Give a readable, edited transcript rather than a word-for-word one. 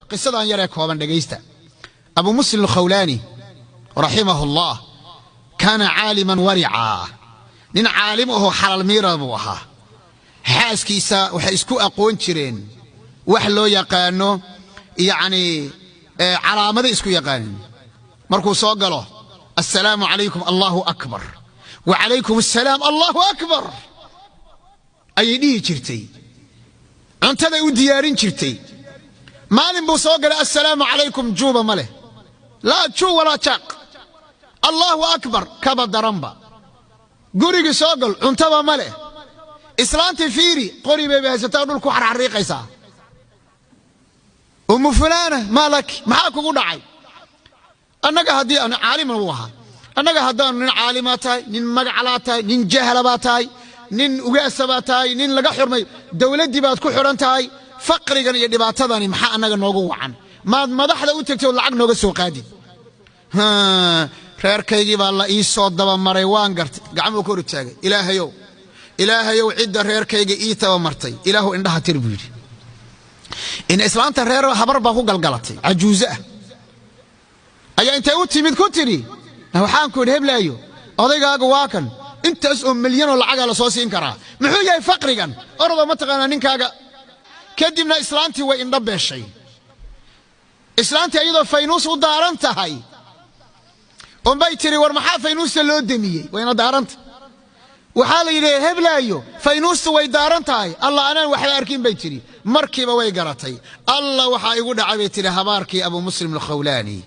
Qisadan yaree kooban dhegaysta. Abu Muslim Alkhawlaani raximahu Allah kaana caaliman waricaa, nin caalim ahoo xalaal miira buu ahaa. Xaaskiisa waxay isku aqoon jireen wax loo yaqaano, yacni, calaamaday isku yaqaaneen. Markuu soo galo, "Assalaamu calaykum," "Allahu akbar," "Wacalaykum assalaam," "Allahu akbar," ayay dhihi jirtay. Cuntaday u diyaarin jirtay. Maalin buu soo galay, "Assalaamu calaykum," juuba ma leh, laa juu walaa jaaq. "Allahu akbar," kaba daranba. Gurigii soo gal, cuntaba ma leh. Islaantii fiiri, qori bayba haysataa, dhul ku xarxariiqaysaa. "Umu fulaana, maa lak? Maxaa kugu dhacay?" Annaga haddii aan caalima buu ahaa, annaga haddaanu nin caalimaa tahay, nin magaclaa tahay, nin jahla baa tahay, nin ugaasa baa tahay, nin laga xurmay, dowladdii baad ku xidhan tahay, faqrigan iyo dhibaatadani maxaa annaga noogu wacan? Maad madaxda u tegtay ood lacag nooga soo qaadid? Reerkaygii baa la ii soo dabamaray, waan gartay. Gacmuu kor istaagay. "Ilaahayow, Ilaahayow, cidda reerkayga ii tabamartay, Ilaahu indhaha tir," buu yidhi. In islaanta reer habar baa ku galgalatay, cajuuso ah ayaa intay u timid ku tidhi, "Waxaan ku idhi, heblaayo, odaygaaga waa kan, intaas oo milyanoo lacagaa la soo siin karaa, muxuu yahay faqrigan? Orodoo mataqaanaa ninkaaga." Kadibna islaantii way indho beeshay. Islaantii iyadoo faynuus u daaran tahay unbay tiri, "War, maxaa faynuusta loo demiyey? Wayna daaranta." Waxaa la yidhi, "Heblaayo, faynuustu way daaran tahay." "Alla, anaan waxba arkin," bay tidhi. Markiiba way garatay. "Alla, waxaa igu dhacay," bay tidhi, "habaarkii Abuu Muslim Alkhawlaani."